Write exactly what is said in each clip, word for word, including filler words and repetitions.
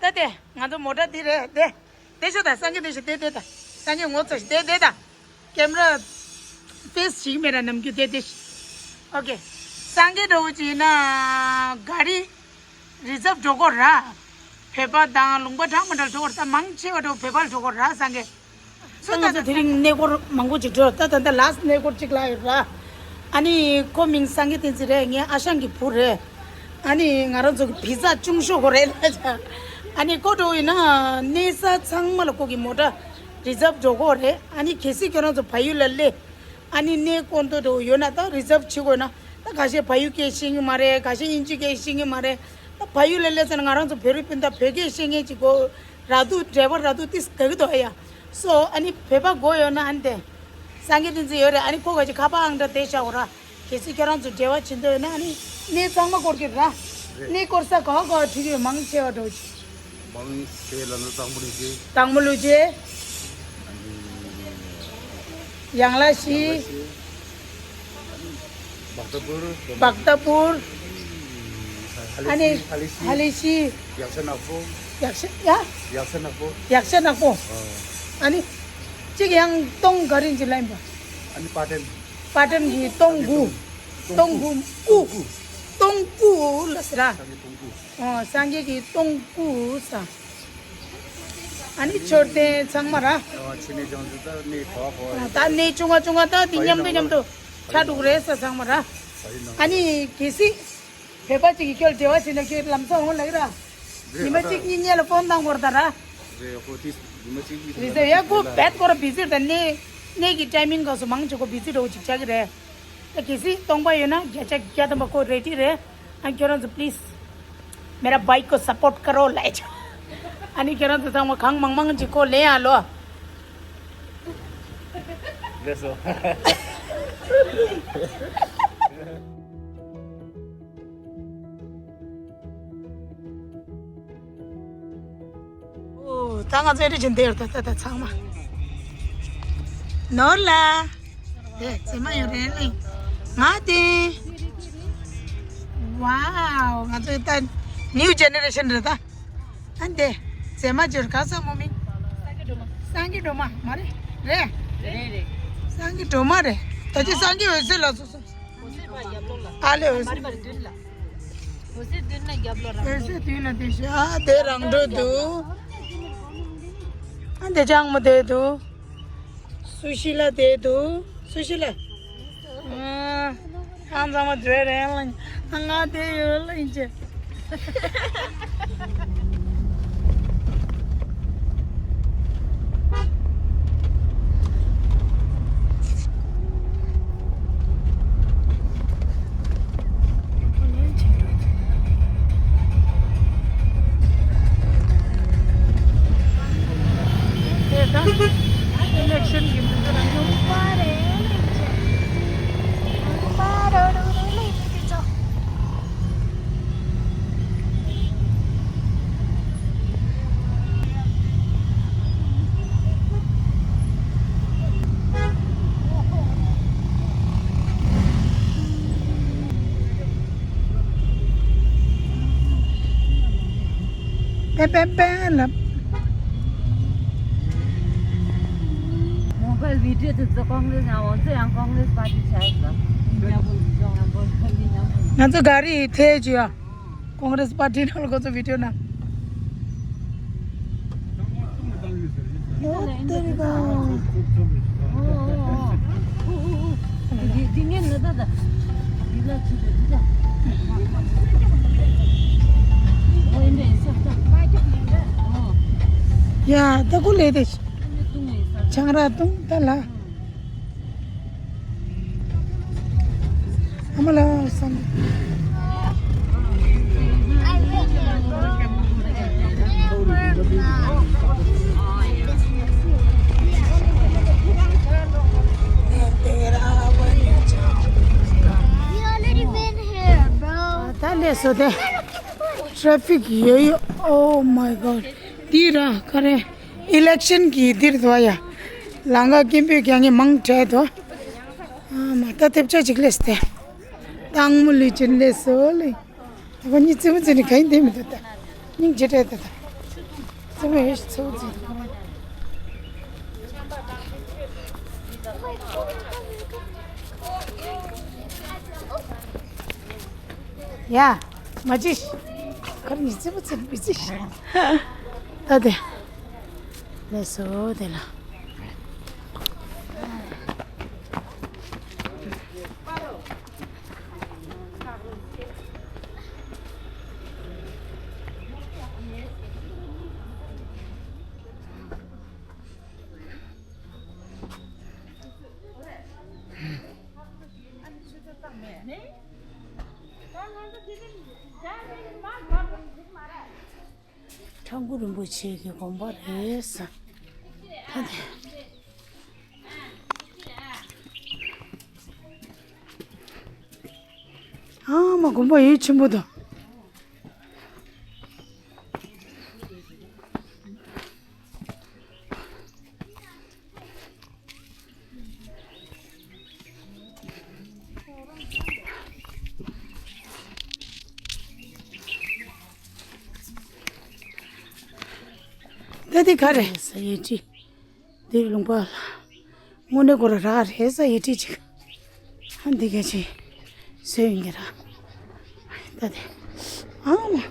ད་དེ་ང་ཚོ་མོ་ཊ་དེ་རེད་དེ། དེ་ཤོད་ད། སངས་རྒྱས་དེ་ཤོད་དེ་དེ་ད། སངས་རྒྱས་ངོ་ཚ་ཤོད་དེ་དེ་ད། ཀེམ་ར་ཕེས་ཞིག་མེད་ར་ནམ་རྒྱུན་དེ་དེ་ཤོད། ཨོ་ཀེ། སངས་རྒྱས་འགྲོ་གི་ཅིག་ན་ག་རི་རི་ཛབ་འགྲོ་གོ་ར། བོད་པ་དང་ལུང་པ་འདྲ་མི་འདྲ་འགྲོ་གོ་ར། ད་མང་ཆེ་བ་འགྲོ་བོད་པ་འགྲོ་གོ་ར་སངས་རྒྱས། ད་ང་ཚོ་དེ་རིང་གནས་སྐོར་མང་པོ་ཅིག་འགྲོ། ད་ད་ལྟ་ལཱ་སི་ཊི་གནས་སྐོར་གཅིག་ལ་ཡོད་ར། ཨ་ནི་ཁོ་མིང་སངས་རྒྱས་བསྟན་འཛིན་རེད། ངའི་ཨ་ཞང་གི་བུ་རེད། ཨ་ནི་ང་རང་ཚོ་གི་བི་ཛ་ཅུང་ཤོས་གོ་རེད་ལ། ཨ་ནི་ཁོ་འགྲོ་ཡིན་ན་གནས་ས་ཚང་མ་ལ་ཁོ་གི་མོ་ཊ་རི་ཛབ་འགྲོ་གོ་རེད། ཨ་ནི་གལ་སྲིད་ཁྱོད་རང་ཚོ་བལ་ཡུལ་ལ་སླེབས། ཨ་ནི་གནས་སྐོར་འདོད་འགྲོ་ཡོད་ན་ད་རི་ཛབ་བྱེད་དགོས་ན། ད་ཁ་ཤས་བལ་ཡུལ་སྐད་ཤེས་ཀྱི་མ་རེད། ཁ་ཤས་དབྱིན་ཇི་སྐད་ཤེས་ཀྱི་མ་རེད། ད་བལ་ཡུལ་ལ་སླེབས་ཚར་ན་ང་རང་ཚོ་བོད་རིགས་སྤུན་ཟླ་བོད་སྐད་ཤེས་མཁན་ཅིག་དགོས། ར་དུ་འབྲེལ་བ་ར་དུ་ཏིས་ག་གི་དོ་ཡ། སོ་ཨ་ནི་བོད་པ་དགོས་ཡོད་ན་ཨ་ནི་དེ། སངས་རྒྱས་བསྟན་འཛིན་ཡོད་རེད། ཨ་ནི་ཁོ་ག་ཅིག་ཁ་པར་ཨང་གྲངས་དེ་བཞག་གོ་ར། གལ་སྲིད་ཁྱེད་རང་ཚོ་འབྲེལ་བ་བྱེད་འདོད་ཡོད་ན་ཨ་ནི་གནས་ཚང་མ་སྐོར་གྱི་ར། རེད། གནས་སྐོར་ས་ག་ག་བྲིས་ཡོད་མང་ཆེ་བ་འགྲོ་ཅིག་མང་ཆེ་ལ་ནི་དང་པོ་ལུས་རྗེས། དང་པོ་ལུས་རྗེས། ཡང་ལ་ཤི། ཡང་ལ་ཤི། བག་ཏ་པུར། བག་ཏ་པུར། ཧ་ལེ་ཨ་ནི་ཤི། ཧ་ལེ་ཤི། ཧ་ལེ་ཤི། ཡག་ཤ་ནག་པོ། ཡག་ཤ་ཡ། ཡག་ཤ་ནག་པོ། ཡག་ཤ་ནག་པོ། ཨ། ཨ་ནི། གཅིག་ཡང་སྟོང་ག་རེ་ཅིག་ལ་ཡིན་པ། ཨ་ནི་པ་ཏན། པ་ཏན་གྱི་སྟོང་དགུ། སྟོང་དགུ། སྟོང་དགུ། སྐུ། སྟོང་དགུ་ལ་ཟེར་ར། སངས་རྒྱས་སྟོང་དགུ། ཨོ། སངས་རྒྱས་ཀྱི་སྟོང་དགུ་ས། ཨ་ནི་མཆོད་རྟེན་ཚང་མ་ར། ཨོ། ཕྱི་ནས་ཅང་ཟིག་ད་གནས་ག་བ་ག་བ། ཨོ། ད་གནས་ཆུང་ང་ཆུང་ང་ད་འདི་མཉམ་དུ་མཉམ་དུ་ཆ་འགྲོ་གི་རེད་ས་ཚང་མ་ར། ཨ་ནི་གལ་སྲིད་བོད་པ་ཅིག་གིས་ཁྱོད་འབྲེལ་བ་བྱས་ན་ཁྱོད་ལམ་སང་འོང་ལབ་ཀྱི་ར། རེད། ཉི་མ་གཅིག་གཉིས་སྔོན་ལ་ཕོན་བཏང་དགོས་རེད་ད་ར། རེད། ཁོ་དེ་ཉི་མ་གཅིག་གཉིས་རེད་ཟེར་ཡ། ཁོ་རྦད་ཁོ་ར་བི་ཟི་ད་གནས་གནས་ཀྱི་ཊའི་མིང་སྐབས་སུ་མང་ཆེ་ཁོ་བི་ཟི་འགྲོ་གི་ཅིག་ཆགས་ཀྱི་རེད། ད་གལ་སྲིད་སྟོང་པ་ཡོད་ན་བརྒྱ་ཆ་བརྒྱ་ཐམ་པ་ཁོ་རེ་ཌི་རེད། ཨ། ཁྱོད་རང་ཚོ་པི་ལི་སི་མེ་ར་བྷའི་ཀོ་སབ་པོརཊ་ཀ་རོ་ལབ་ཆོག་ཨ་ནི་ཁྱོད་རང་ཚོ་ཚང་མ་གང་མང་མང་ཅིག་ཁོ་ལེན་ཨ་ལོ། ལེགས་སོ། ཨོ། ད་ང་ཚོ་ཨེ་འདྲ་བྱས་བསྡད་ཡོད་ད་ད་ད་ཚང་མ། ནོར་ལ། དེ་མཛེས་མ་ཡོད་རེད་ལེ། ང་དེ། ཝའོ། ང་ཚོ་ད་ནིའུ་ཇེ་ནེ་རེ་ཤན་རེད་ད། ཨ་འདི། མཛེས་མ་ཇོར་ག་ས་མོ་མིང་། སངས་རྒྱས་སྒྲོལ་མ་མ་རེད། རེད། རེད་རེད། སངས་རྒྱས་སྒྲོལ་མ་རེད། ད་ཅི་སངས་རྒྱས་འོད་ཟེར་ལ་སོ་སོ། ཨ་ལེ་འོད་ཟེར། འོད་ཟེར་མདུན་ལ་དེ་ཤི། ཨ་དེ་རང་འགྲོ་འདུག་ཨ་འདི་ཅང་མོ་དེ་འདུག་སུ་ཤི་ལ་དེ་འདུག་སུ་ཤི་ལ། ཨ། ཨང་ཚང་མ་བྲོས་རེད་ལ། ང་དེ་ཡོད་ལ་ཡིན་ཅེ། དེ་ད་ཨི་ལེག་ཤན་གྱི་མི་ཚོ་རང་ཉོ། པེ་པེ་པེ་ལབ། མོ་གལ་བི་ཌིའོ་དེ་ཚོ་ཀོང་རེས་ཡང་འོང་ཚེ་ཡང་ཀོང་རེས་པར་ཊི་ཆགས་སོང་། ང་ཚོ་ག་རེ་ཐེ་ཅི་ཡ། ཀོང་རེས་པར་ཊི་ནང་ལ་ཁོ་ཚོ་བི་ཌིའོ་ནང་། ཡ་ད་ཀུ་ལེ་དེ། ཆང་རག་བཏུང་ད་ལ། ཨ་མ་ལགས་སམ། ད་ལས་སོ་དེ། ཊེ་ཕིག་ཡོད་ཡོད། Oh my God. འདི་ར་ག་རེ། ཨི་ལེག་ཤན་གྱི་འདིར་དུ་ཡ། ལང་ཀ་སྐྱེན་པོས་ཀྱང་ངས་མང་དྲས་དོ། ཨ་མ་ད་ཐེབས་ཆ་ཅིག་ལས་ཏེ། སྟག་མོ་ལུས་ཅན་ལས་སོ་ལེ། ད་ཁོ་གཉིས་རྩེད་མོ་རྩེ་ནི་ག་ཡིན་དེ་མི་འདུག་ད། སྙིང་རྗེ་དྲས་ད་ད། མེད་ཚེའུ་རྫི། ཡ། མ་ཅི། ཁར་ཉི་ཙི་པོ་ཙི་མི་ཙི་ཤ། ད་དེ། ལས་སོ་དེ་ལ། ཁྲ་འགུ་རིན་པོ་ཆེ་གི་དགོན་པ་རེད་ས། ད་དེ། ཨ་མ་དགོན་པ་ཡིད་ཆེན་པོ་དང་། ད་འདི་ག་རེ་ཟ་ཡི་ཅི། འདིར་ལུང་པ་ལ། དངོས་གནས་ཁོ་ར་རག་རེད་ས་ཡི་ཅི་ཅིག་ཨ་འདི་ག་ཅི། བཟོས་ཡིན་གྱི་ར། ད་དེ། ཨ་མ།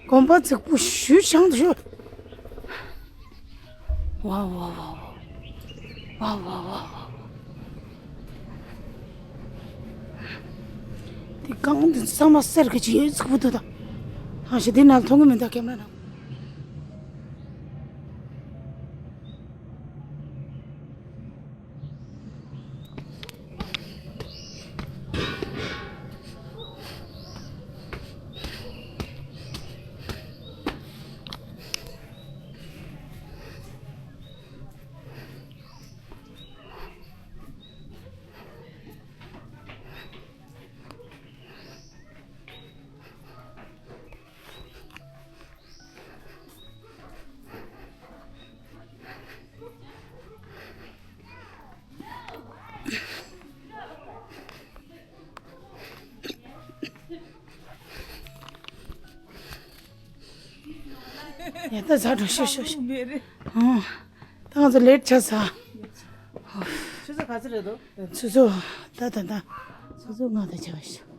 དགོན་པ་རྫིག་པོ་ཞུ་ཆང་དུ་ཞུ། ཝ་ཝ་ཝ་ཝ། ཝ་ཝ་ཝ་ཝ། དེ་གང་དུ་ཚང་མ་གསེར་གྱི་ཅི་ཡོད་ཚིག་པོ་དུ་དང་། ཧ་ཤི་དེ་ནང་མཐོང་གི་མི་འདུག་ཁེམ་ར་ནང་། ཡ་ད་ཟ་འགྲོ་ཤོ་ཤོ་ཤོ། མེད་རེད། ཨང་། ད་ང་ཚོ་ལེ་ཊི་ཆགས་ས། ཆུ་ཚོད་ག་ཚོད་རེད་འདུག་ཆུ་ཚོད་ད་ད་ད། ཆུ་ཚོད་ལྔ་དང་བྱས་པ་ཤོ།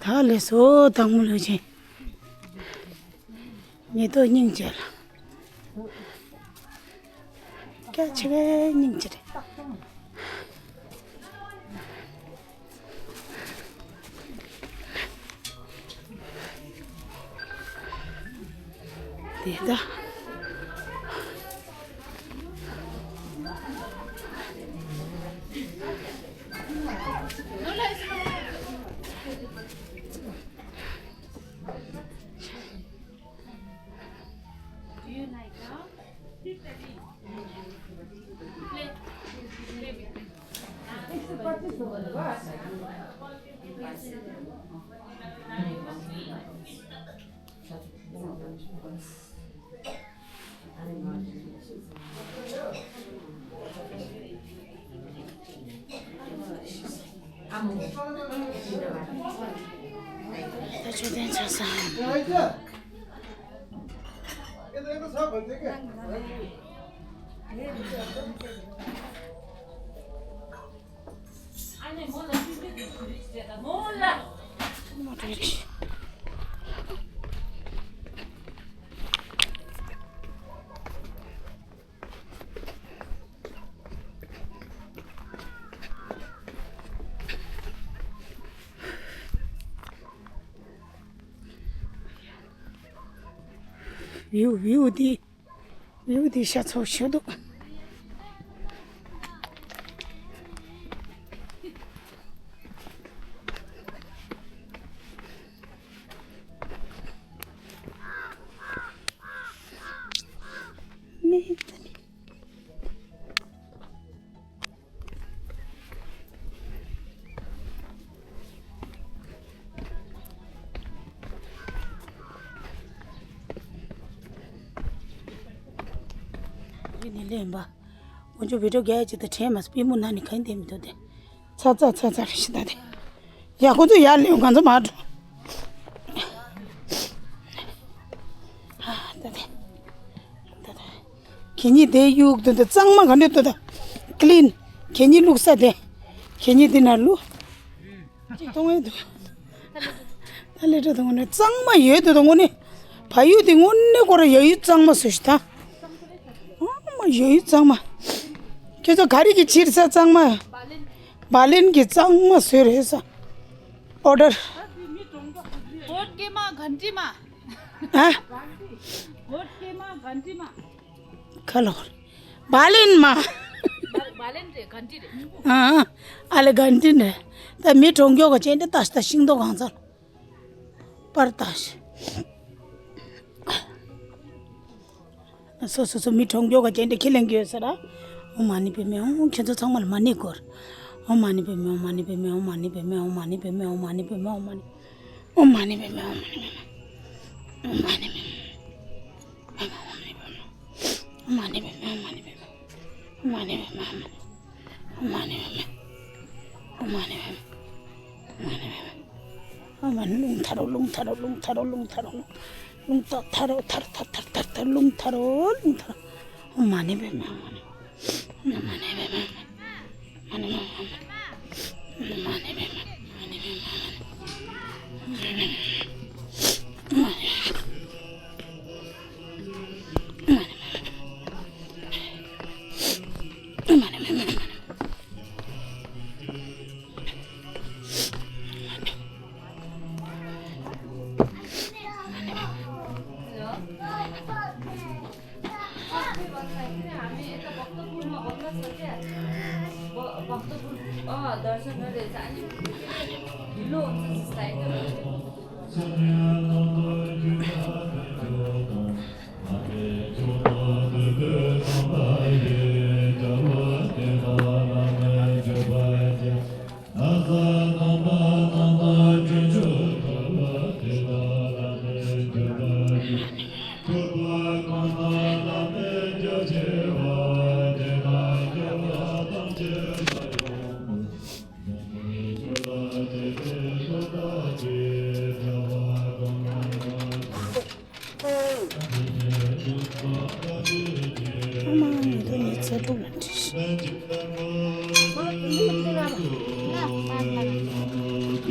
ད་ལས་སོ་དང་མོ་ལོས་ཆེ། ཉེ་དོ་སྙིང་རྗེ་ལ། སྐད་ཆ་གའི་སྙིང་རྗེ་རེད། དེ་ད། ད་མཆོད་རྟེན་ཆགས་ས། བིའུ་བིའུ་འདི། བིའུ་འདི་ཤ་ཚ་པོ་ཞེ་འདུག་ཡིན་ནི་ལེན་པ། ཁོང་ཚོ་བི་ཌིའོ་རྒྱག་ཅིག་དང་དྲན་མ་སོང་པུས་མོ་ན་ནི་གང་བསྡད་མི་འདུག་སྟེ། ཚ་ཚ་ཚ་ཚ་རེ་ཞིག་ད་དེ། ཡ་ཁོང་ཚོ་ཡར་ལེན་གང་ཚོ་མ་འགྲོ། ད་དེ། ད་དེ། ཁྱེད་གཉིས་དེ་གཡུག་དུ་འདི་གཙང་མ་ག་འདྲ་འདུག་ད། ཀི་ལིན། ཁྱེད་གཉིས་བླུགས་ས་དེ། ཁྱེད་གཉིས་འདི་ན་བླུགས། གཏོང་ཡས་འདུག་ད་ལས་འཕྲོ་དང་ངོ་ནས་གཙང་མ་ཡོད་དུ་དང་ངོ་ནས། བལ་ཡུལ་དེ་དངོས་གནས་ཁོ་ར་ཡ་ཡུལ་གཙང་མ་བཟོས་ཤིག་ད། ཨ་མ་ཡ་ཡུལ་གཙང་མ། ཁྱེད་ཚོ་ག་རེ་གི་ཕྱིར་ས་གཙང་མ། བ་ལན་གི་གཙང་མ་བཟོས་རེད་ས། ཨོ་ཌར། བོད་སྐྱེས་མ་གན་ཊི་མ། ཨ། བོད་སྐྱེས་མ་གན་ཊི་མ། ཁ་ལོ། བ་ལན་མ། བ་ལན་རེད། གན་ཊི་རེད། ཨ། ཨ་ལེ་གན་ཊི་རེད། ད་མི་གྲོངས་མགྱོགས་ག་ཅན་དེ་ལྟ་ཤི་ད་ཤིང་ཏོག་གང་ཚར། པར་ལྟ་ཤི། སོ་སོ་སོ་མི་གྲོངས་མགྱོགས་ག་ཅན་དེ་ཁས་ལེན་གྱི་ཡོད་ས་ར། ཨོཾ་མ་ཎི་པདྨེ་ཧཱུྃ། ཁྱེད་ཚོ་ཚང་མ་ལ་མ་ཎི་བསྐུར། ཨོཾ་མ་ཎི་པདྨེ་ཧཱུྃ། མ་ཎི་པདྨེ་ཧཱུྃ། མ་ཎི་པདྨེ་ཧཱུྃ། མ་ཎི་པདྨེ་ཧཱུྃ། མ་ཎི་པདྨེ་ཧཱུྃ། མ་ཎི་པདྨེ་ཧཱུྃ། མ་ཎི་པདྨེ་ཧཱུྃ། ཨོཾ་མ་ཎི་པདྨེ། རླུང་ཐར་རོ། རླུང་ཐར་རོ། རླུང་ཐར་རོ། རླུང་ཐར་རོ། རླུང་ཐར་རོ། ཐར་ཐར་ཐར་ཐར་ཐར། རླུང་ཐར་རོ། རླུང་ཐར་རོ། ཨོཾ་མ་ཎི་པདྨེ། མ་ཎི་པདྨེ། ཨ་མ་ངེད་ཀྱི་ཚེ་སྒྲུབ་ལ་འདྲི་ཤི། ཉིས་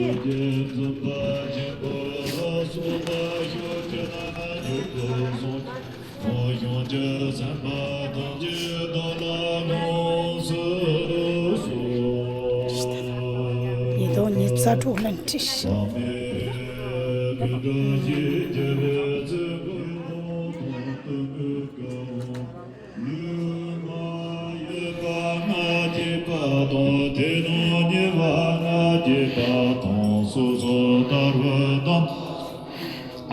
སྟོང་ཉི་ཤུ་རྩ་དྲུག་ལ་འཁྲིད། བ་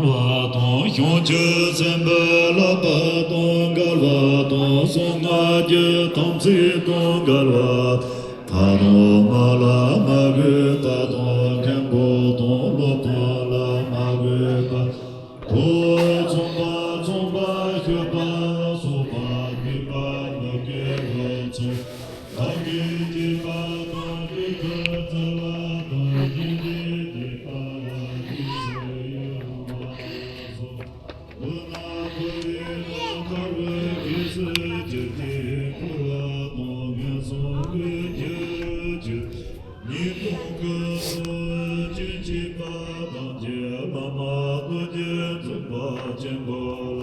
དང་། བྱང་ཆུབ་སེམས་དཔའི་བསླབ་པ་དང་འགལ་བ་དང་། གསུམ་སྔགས་ཀྱི་དམ་ཚིག་དང་འགལ་བ། ཕ་དང་མ་ལ་མ་གུས་པ་དང་། མཁན་པོ་དང་སློབ་དཔོན་ལ་མ་གུས་པ། མཚུངས་པ་མཚུངས་པར་སྤྱོད་པ་སོགས་པ་སྡིག་པ་མི་དགེ་བ་ཚོགས། བདག་གིས་བགྱིས་པ་དང་། ལུས་ཀྱིས་བཙལ་བ་དང་། ཡིད་ཀྱིས་བགྱིས་པ་ལ་ཡིད་ཆེས་ཡོད་པ་སོགས། འདོད་ན་ཁོ་བོས་ན་ཐར་པའི་རྒྱལ་སྲིད་ཀྱི་དཀྱིལ་འཁོར་བ་དང་། ངན་སོང་གི་རྒྱུ་བཅུ། ཉེས་ལྟུང་གི་ཚོགས་བཅུ། འཇིགས་པ་དང་བཅས་པ། བླ་མ་རྡོ་རྗེ་འཛིན་པ་ཆེན་པོ་ལ།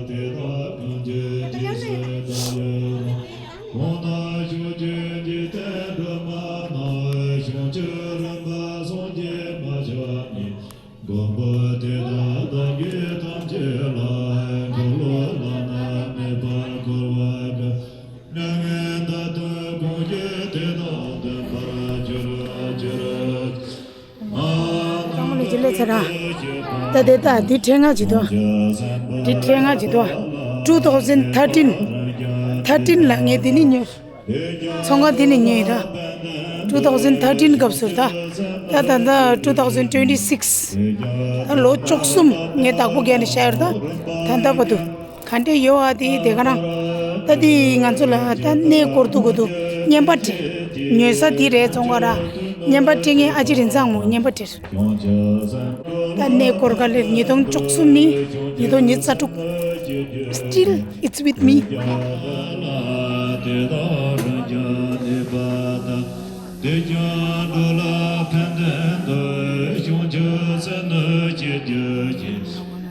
དེ་དག་གང་བྱེད་ཇི་སྲིད་བདག་ཡོད་དང་། གང་དག་ཕྱོགས་བཅུའི་འཇིག་རྟེན་སྒྲོན་མ་རྣམས། བྱང་ཆུབ་རིམ་པ་སངས་རྒྱས་མ་ཆགས་ཉིད། མགོན་པོ་དེ་དག་བདག་གིས་ཐམས་ཅད་ལ། འཁོར་ལོ་བླ་ན་མེད་པར་བསྐོར་བར་བསྐུལ། མྱ་ངན་འདའ་སྟོན་གང་བྱེད་དེ་དག་འདོན་པར་འགྱུར་འགྱུར། ཚང་མ་ལ་ཇུ་ལེ་ཚེ་ར། ད་དེ་ད་འདི་ཕྲེང་ང་ཇི་དོ། འདི་ཕྲེང་ང་ཇི་དོ། two thousand thirteen thirteen ལ་ངས་འདི་ནི་ཉོས། ཚོང་ཁང་འདི་ནི་ཉོས་ར། two thousand thirteen སྐབས་སུ་ད། ད་ད་ད་two thousand twenty six ད་ལོ་བཅུ་གསུམ་ངས་བདག་པོ་རྒྱག་ནས་བཞག་ཡོད་ར་ད། ད་ལྟ་བར་དུ། ག་འདྲས་ཡོད་ཨ། དེ་དེ་ག་རང་། ད་དེ་ང་ཚོ་ལ་ད་གནས་སྐོར་དུ་གོ་དུ་བརྙན་པར་བྲིས། ཉོས་ས་དེ་རེད་ཚོང་ཁང་ར། བརྙན་པར་བྲིས་མཁན་ཨ་ཅེ་རིན་བཟང་མོ་བརྙན་པར་བྲིས། ད་གནས་སྐོར་ག་ལེར་ཉིས་སྟོང་བཅུ་གསུམ་ནས་ཉིས་སྟོང་ཉི་ཤུ་རྩ་དྲུག Still, it's with me. དེ་ཀྱང་འགྲོ་ལ་ཕན་བདེ་འདོད། བྱང་ཆུབ་སེམས་ནི་བསྐྱེད་རྒྱུ་ཡིན།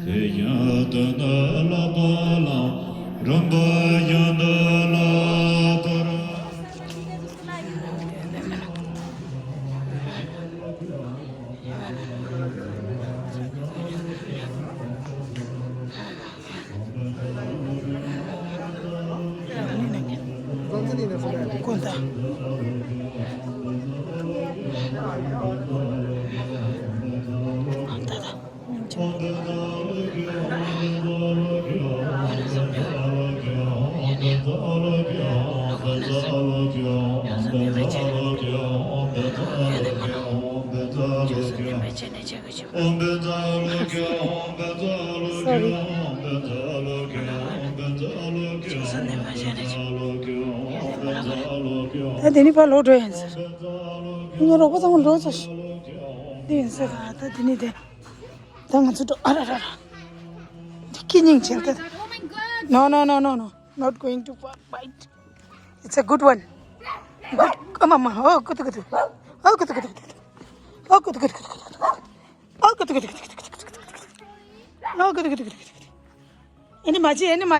དེ་བཞིན་དུ་ནི་བསླབ་པ་ལའང་། རིམ་པ་བཞིན་དུ་བསླབ་པར། ད་དེ་ནི་ཕར་ལོག་འགྲོ་ཡིན་ཟེར། ངའི་རོགས་པ་ཚང་མ་འགྲོ་ཚར་ཤག་འདི་ཡིན་ཟེར། ད་དེ་ནི་དེ། ད་ང་ཚོ་འགྲོ། ཨ་ར་ར་ར། འདི་ཁྱི་སྙིང་རྗེ་ད། No, no, no, no, no. Not going to bite. It's a good one. Good. ཨ་མ་མ། ཨོ་ཀུ་ཏུ་ཀུ་ཏུ། ཨོ་ཀུ་ཏུ་ཀུ་ཏུ། ཨོ་ཀུ་ཏུ་ཀུ་ཏུ། ཨོ་ཀུ་ཏུ་ཀུ་ཏུ། ཨོ་ཀུ་ཏུ་ཀུ་ཏུ། ཨེ་ནི་མ་བྱེད། ཨེ་ནི་མ།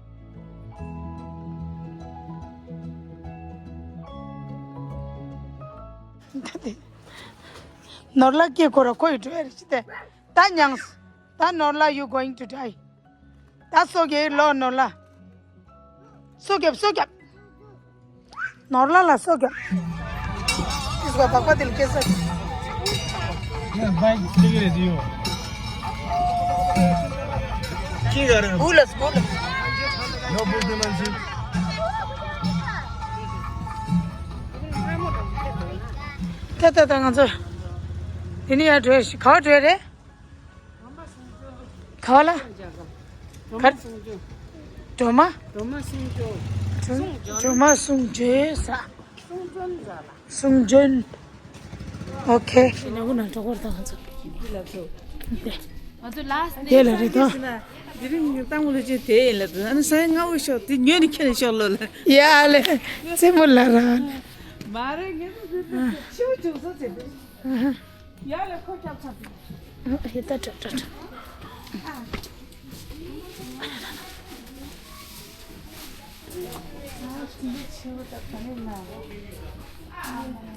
ནོར་ལྷ་སྐྱེ་ཁོ་ར་ཁོ་ཡི་འགྲོ་ཡ་རེད་ཅི་སྟེ། ད་མྱངས། ད་ནོར་ལྷ། You going to die. ད་སོ་རྒྱབ་ལོ་ནོར་ལྷ། སོ་རྒྱབ། སོ་རྒྱབ། ནོར་ལྷ་ལ་སོ་རྒྱབ། ཨིས་གོ་བག་པ་དེ་ལ་སྐྱེ་ས། Yeah, bike, take it easy. ཀི་ག་རེ། སྒུག་ལ་སྒུག་ལ། No, please, don't. ད་ད་ད་ང་ཚོ་དེ་ནས་ཡར་འགྲོ་ཡ་ཞིག་ག་པར་འགྲོ་ཡ་རེད། ག་པར་ལ། ག། སྒྲོལ་མ། སྒྲོལ་མ་སྲུང་སྐྱོབ། སྒྲོལ་མ་སྲུང་སྐྱོབ་ཟེར། སྲུང་སྐྱོབ། ཨོ་ཁེ། ང་ཚོ་ལ་སི་ཊི་ལ་རེད་དོ། དེ་རིང་ངས་བཏང་བ་ལ་ཅི་དེ་ཡིན་ལ་དོ། ཨ་ནི་ས་ཡ་ལྔ་བོ་ཤོག་དེ་ཉོས་ནས་ཁྱེར་ནས་ཤོག་ལོ་ལ། ཡ་ལེ། རྩེད་མོ་ལ་ར་ལེ། མ་རེད། ངས་ཚོ་ཚོ་ཚོ་ཆེའུ་བྱུང་སོང་ཟེར་དུས། ཡ་ལ་ཁོ་ཁྱབ་ཚ་དུས། ཧི་ད་ཏྲ་ཏྲ་ཏྲ།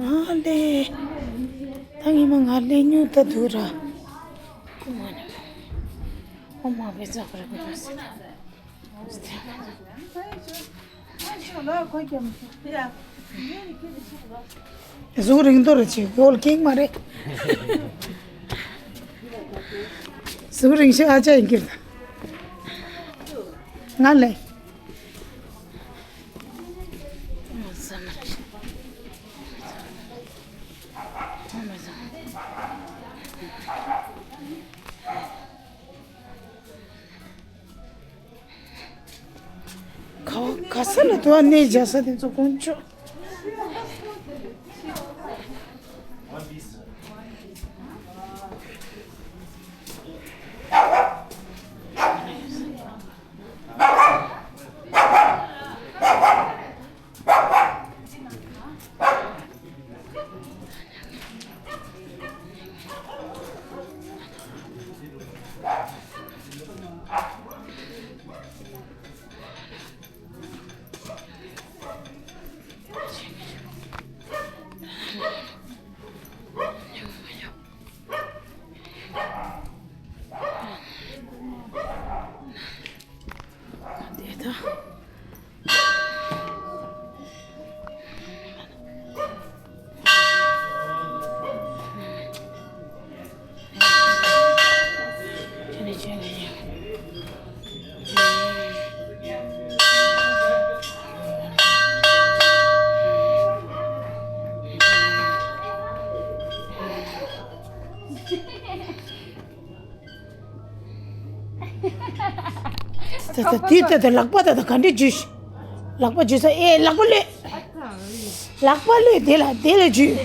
ཨ་ལེ། ད་ངས་མ་ང་ལེ་ཉུ་ད་དུ་ར། ཨོ་མ་བེ་ཛ་ག་ར་ག་ར་སི་ད། གཟུགས་རིང་དོ་རུ་ཆེ་ཡོལ་ཀེང་མ་རེད། གཟུགས་རིང་ཤོས་ཨ་ཅག་ཡིན་གྱི་རེད། ང་ལས། ག་ག་ས་ལ་དུ་བ་གནས་རྒྱ་ས་དེ་ཚོ་དཀོན་མཆོག་ད་ད་དེ་ད་ད་ལག་པ་ད་ད་ག་འདྲ་འཇུས། ལག་པ་འཇུས་ས་ཨེ་ལག་པ་ལོས། ལག་པ་ལོས་དེ་ལ་དེ་ལ་འཇུས།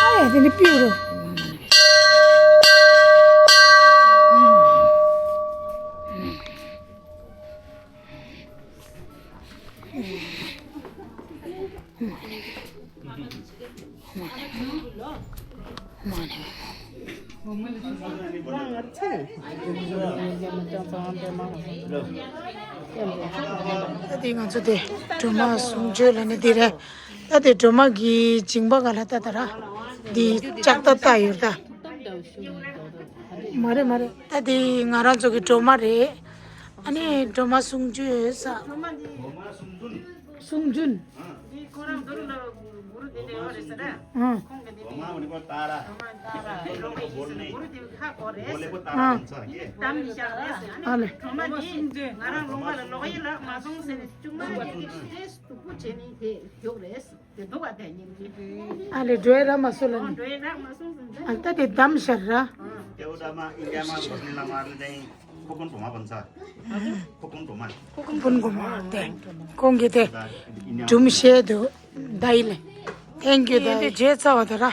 ཨ་ཡ་དེ་ནི་པིའུ་རུ། ད་དེ་ང་ཚོ་དེ་སྒྲོལ་མ་གསུང་ཆོས་ལ་ནི་དེ་རེད། ད་དེ་སྒྲོལ་མ་གི་མཇིང་པ་ག་ལ་ད་ད་ར་དེ་ལྕགས་ད་ད་ཡོད་ད། མ་རེད་མ་རེད། ད་དེ་ང་རང་ཚོ་གི་སྒྲོལ་མ་རེད། ཨ་ནི་སྒྲོལ་མ་གསུང་ཆོས་ས། གསུང་རྒྱུན། འདི་ཁོ་རང་འདི་རུ་ལ་གུ་རུ་འདི་འདྲ་ཡོད་རེད་ཟེར་ན། ཨང་། ཁོང་གི་འདི་འདྲ་ཡོད་རེད། ཨང་། ད་ར་ལོང་བའི་ཡིན་ཟེར་ན་གུ་རུ་འདི་ཁ་སྐོར་རེད་ཟེར། ཨང་། འདི་དམ་གྱི་ཤག་རེད་ཟེར། ཨ་ནི་ཨ་ལེ། གྲོ་མ་འདི་ང་རང་ལོང་བ་ལ་ལོག་ཡི་ལགས་མ་སོང་ཟེར་ནས་ཅུང་མ་འདི་འདི་སྡུག་པོ་བྱས་ནས་དེ་ཡོད་རེད་ཟེར། དེ་འདུག་བ་དེ་ཉིན་གྱི། ཨ་ལེ་འགྲོ་ཡི་ར་མ་སོང་ལ་ནི། འགྲོ་ཡི་ར་མ་སོང་ཟེར་ན། ཨ་ད་དེ་དམ་ཤར་ར། དེ་འོ་ད་མ་ཨིན་ཌི་ཡ་མ་གོ་ནི་ལ་མ་རེད་དེ། ཁོ་ཀུན་གོ་མ་བན་ས། ཁོ་ཀུན་གོ་མ། ཁོ་ཀུན་གོ་མ་དེ། ཁོང་གིས་དེ། སྒྲུང་བཤད་དུ། ད་ཡིན་ལེ། Thank you ད་དེ་རྗེས་ཚ་བ་དེ་ར།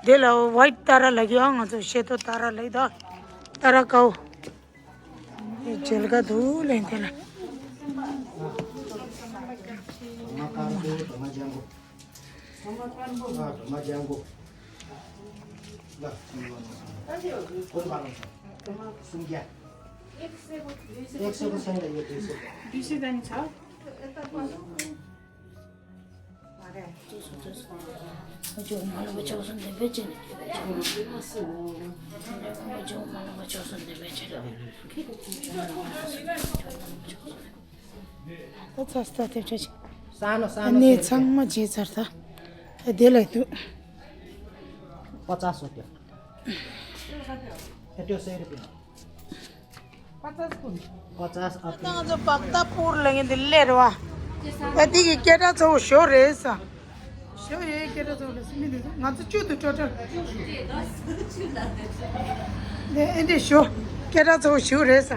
དེ་ལ་ཝའིཊ་ཏ་ར་ལ་གི་ཨང་ང་ཚོ་བཤད་དོ་ཏ་ར་ལ་གི་ད། ཏ་ར་ཀའོ། དེ་མཇལ་ཁ་འདུག་ལེན་དེ་ལ། ད་ཚ་སྟ་ཐེབས་ཆ་ཆེ། ས་ནོ་ས་ནོ་གནས་ཚང་མ་བརྗེད་ཚར་ད། དེ་ལ་འདུག་པ་ཙ་སོ་ཀྱ། ཨེ་ཏོ་སེ་རི་པི་ན། པ་ཙ་སྐུ། པ་ཙ་ཨ་པི། ང་ཚོ་པག་ཏ་པུར་ལ་ངེད་འདི་སླེབས་རེད་བ། ད་འདི་གི་སྐད་གྲགས་ཚ་བོ་ཞོ་རེད་ས། ཞོ་ཡོད་སྐད་གྲགས་ཚ་བོ་ལ་སི་མི་འདུག་ང་ཚོ་བཅུད་དུ་སྤྲོ་སྤྲོ། ནས་ཨེ་འདྲས་ཞོ། སྐད་གྲགས་ཚ་བོ་ཞོ་རེད་ས།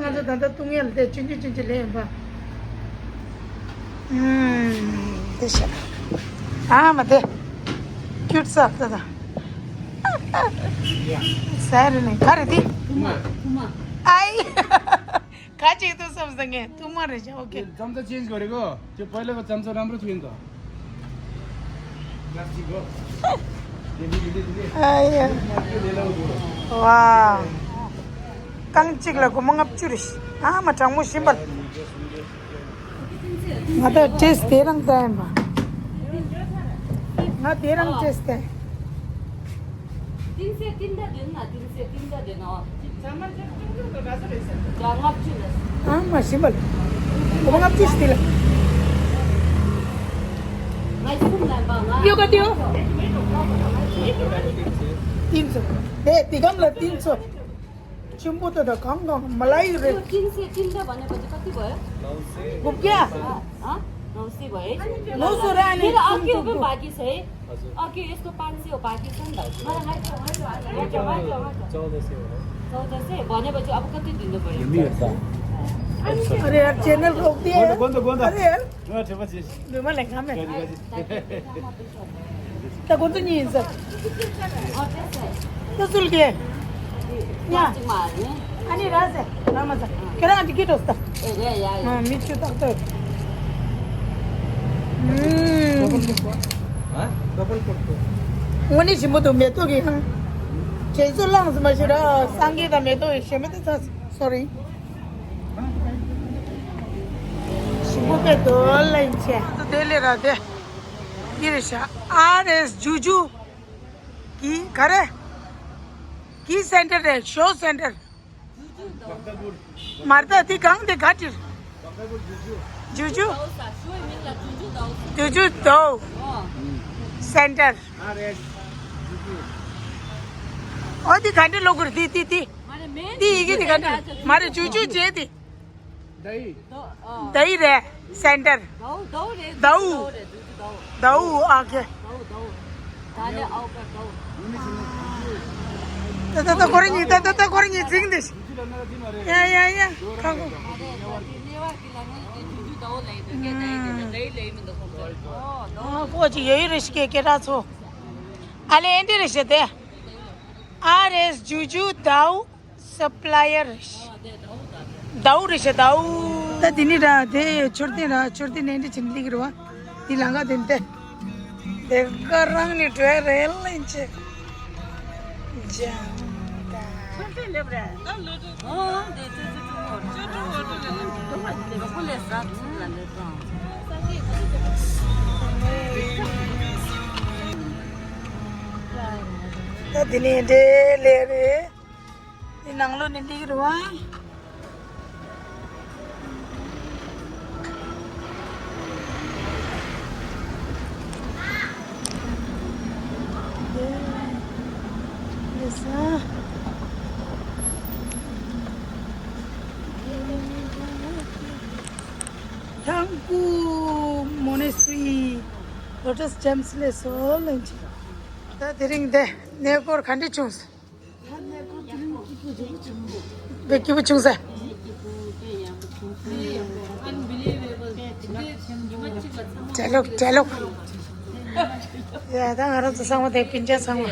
ང་ཚོ་ད་ལྟ་བཏུང་ཡས་ལ་དེ་ཆུང་ཆུང་ཆུང་ཆུང་ལེན་ཡིན་པ། ཨུམ། དེ་ཤ། ཨ་མ་དེ། ཁྱུད་ས་ད་ད། ཟ་རེ་ནས་ག་རེ་དེ། ཨའི། ག་ཅིག་ཏུ་བསམ་ས་ངས་ཐུག་མ་རེད་ཤག་ཨོ་ཁེ། ཙམ་ཙ་ཅེན་གོ་རེ་གོ། ཅེ་པོ་ལ་གོ་ཙམ་ཙ་རམ་རུ་ཐུན་དོ། ཨ་ཡ། ཝའོ། རྐང་གཅིག་ལ་སྒོར་མོ་ལྔ་བཅུ་རེད། ཨ་མ་གྲང་མོ་ཞིམ་པ། ང་ད་ཊེ་སི་ཊི་དེ་རང་ལྟ་ཡིན་པ། ང་དེ་རང་ཊེ་སི་ཊི་ལྟ་ཡིན། เต็มเสียเต็มเดียวเดี๋ยวเนาะ ཨ་མ་ཞིམ་པ་ལ། སྒོར་མོ་ལྔ་བཅུ་ཞིག་དེ་ལ། ཡོད་ག་དེའོ། ཏིན་ཚོ། དེ་དེ་གམ་ལ་ཏིན་ཚོ། ཆུན་པོ་དེ་དང་གང་གང་མ་ལ་ཡི་རེད། เต็มเสียเต็มเดียว དགུ་བརྒྱ། ནོ་སི་བའི། ནོ་སོ་ར་ནི་ཨ་ཀི་ཨོ་པན་བ་ཀི་སེ། ཨ་ཀི་ཨེ་སོ་པན་སི་ཨོ་བ་ཀི་སན་དང་། ང་ལ་ང་ལ་ང་ལ་ང་ལ་ང་ལ་ང་ལ་ང་ལ། ཙོ་དེ་སེ་བ་ནེ་བ་ཅི་ཨ་བ་ཀ་ཏི་དི་འདི་བ་ཡ། ཨ་རེ་ཡར་ཆེ་ནལ་རོགས་དེ། དགོན་དུ་དགོན་དུ། ཨ་རེ་ཡར། ང་དྲི་བ་ཅི། འདུས་མ་ལས་ཁ་མེད། ད་ཁོ་ཚོ་གཉིས་ཡིན་ཟེར། ད་ཚུལ་གྱིས། ཉ། ཨ་ནི་ར་ཟེར་ར་མ་ཟེར། ཁྱེད་རང་འདི་གི་འགྲོ་ས། ཨ་མི་ཆུ་ཏག་ཏག་དངོས་གནས་ཞིམ་པོ་འདུག་མེ་ཏོག་གི་ཧང་། དྲན་གསོ་བླངས་སུ་མ་ཤི་ར། སངས་རྒྱས་དང་མེ་ཏོག་ཡི་ཞེ་མེད་དུ་ཚ། སོ་རི། ཞིམ་པོ་དཔེ་འདོད་ལ་ཡིན་ཆེ། དེ་ལས་ར་དེ། འདི་རེད་ཤག་ཨར་ཨེས་ཇུ་ཇུ། གི་ག་རེ། གི་སེན་ཊར་རེད། ཤོ་སེན་ཊར། མར་ད་དེ་གང་དེ་ག་ཏིར། ཇུ་ཇུ། ཇུ་ཇུ་དའོ། སེན་ཊར། ཨོ་དེ་ག་འདྲ་ལོ་གུར་དེ་དེ་དེ། དེ་ཡི་གེ་དེ་ག་འདྲ་མ་རེད། ཇུ་ཇུ་བྱས་དེ། དའི། དའི་རེད། སེན་ཊར། དའུ། དའུ་རེད། དའུ། དའུ་རེད། དའུ། དའུ། ཨ་ཀེ། དའུ། དའུ། ད་ལེ་ཨའུ་ཀ་དའུ། ད་ད་ད་ཁོ་རང་གཉིས། ད་ད་ད་ཁོ་རང་གཉིས་འཛིང་དེ། ཡ་ཡ་ཡ། ཁ་ཁོ། ཨ་ཁོ་ཅི་ཡོད་ཡོད་རེ་ཞིག་གེ་ཀེ་ར་ཚོ། ཨ་ལེ་ཨེ་འདྲ་རེ་ཞིག་དེ། ཨར་ཨེས་ཇུ་ཇུ་དའུ། སབ་ལ་ཡར། དའུ་རེད་ཤག་དའུ། ད་དེ་ནི་ར་དེ་མཆོད་རྟེན་ར། མཆོད་རྟེན་ནས་འདི་ཕྱིན་སླེབས་ཀྱི་རེད་བ། དེ་ལམ་ཁ་དེ་འདི། དེ་ག་རང་ནས་འགྲོ་ཡ་རེད་ལ་ཡིན་ཆེ། ཇང་ད། ད་དེ་ནས་འདི་ལས་རེད། དེ་ནང་ལོགས་ནས་སླེབས་ཀྱི་རེད་བ། དེ་ས། ཐང་ཀུ་མོ་ནེ་སི་ཊི་རི། ལོ་ཊས་ཇེམ་སི་ལ་སོགས་ལ་ཅི། ད་དེ་རིང་འདི་གནས་སྐོར་ག་འདྲ་བྱུང་སོང་། དཔེ་སྐྱིད་པོ་བྱུང་ས། གྲལ་ལོག་གྲལ་ལོག་ཡ་ད་ང་རང་ཚོ་ཚང་མ་དེ་སྤུན་ཀྱག་ཚང་མ།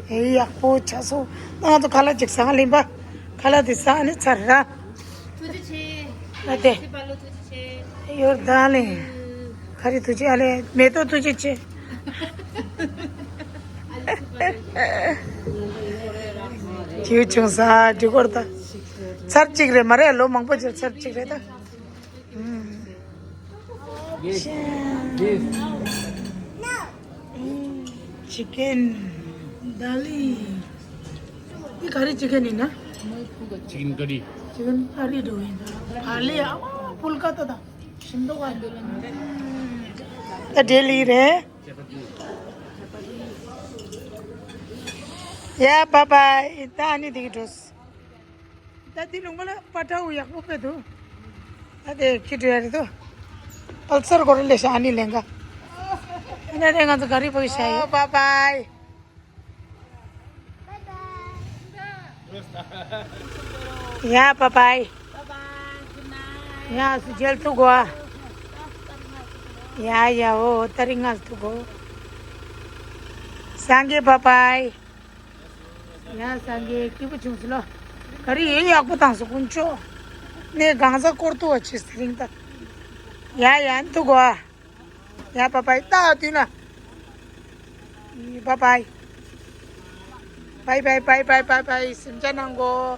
ཨེ་ཡག་པོ་ཆགས་སོང་། ད་ང་ཚོ་ཁ་ལག་ཅིག་ཟ་ལེན་པ། ཁ་ལག་དེ་ཟ་ནས་ཚར་ར། ཐུགས་རྗེ་ཆེ། ཨ་དེ། ཨ་ལེ་སི་པ་ལོ་ཐུགས་རྗེ་ཆེ། ཡོར་ད་ལེ། ག་རེ་ཐུགས་རྗེ། ཨ་ལེ་མེ་ཏོག་ཐུགས་རྗེ་ཆེ། ཁྱེའུ་ཆུང་ས་འགྲིག་གོ་ད། ཚར་གཅིག་རེད་མ་རེད། ལོ་མང་པོ་ཅིག་ཚར་གཅིག་རེད་ད། ཨུམ། This, this. ཅི་ཀེན་དཱ་ལི། འདི་ག་རེ་ཅི་ཀེན་ཡིན་ན། Chicken curry. ཅི་ཀེན་ཀ་རི་འགྲོ་ཡིན་ད། ག་ལེ་ཨ་ཕུལ་ཀ་ཏ་ད། ཤིན་ཏོ་ག་ད། ད་ལྡི་ལི་རེད། ཡ་བཱའི་བཱའི། ད་ཨ་ནི་འདི་གི་འགྲོ། ད་འདི་ལུང་པ་ལ་པ་ཏྲའུ་ཡག་པོ་དཔེ་འདུག་ད་དེ་ཁྱི་འགྲོ་ཡ་རེད་དོ། ཨལ་སར་གོ་རེ་ལེ་ཤ་ཨ་ནི་ལེན་ག་ཨ་ནི་རེད། ང་ཚོ་ག་རི་པ་གི་ཤ་ཡོད། བཱའི་བཱའི། ཡ་བཱའི་བཱའི། ཡ་སུ་མཇལ་ཐུབ་གོ། ཡ་ཡ་འོ་ད་རིང་ང་ཐུབ་གོ། སངས་རྒྱས་བཱའི་བཱའི། ཡ་སངས་རྒྱས་སྐྱིད་པོ་བྱུང་སོང་ལོ། ག་རི་ཡེ་ཡག་པོ་བཏང་སོང་དཀོན་མཆོག་ནས་གང་ཟག་སྐོར་ཐུག་བ་ཆེ་སི་རིང་ད། ཡ་ཡ་ཐུག་གོ། ཡ་བཱའི་བཱའི། ད་དུས་ན། ཡི་བཱའི་བཱའི། བཱའི་བཱའི་བཱའི་བཱའི་བཱའི་བཱའི། སེམས་ཅན་ནང་གོ།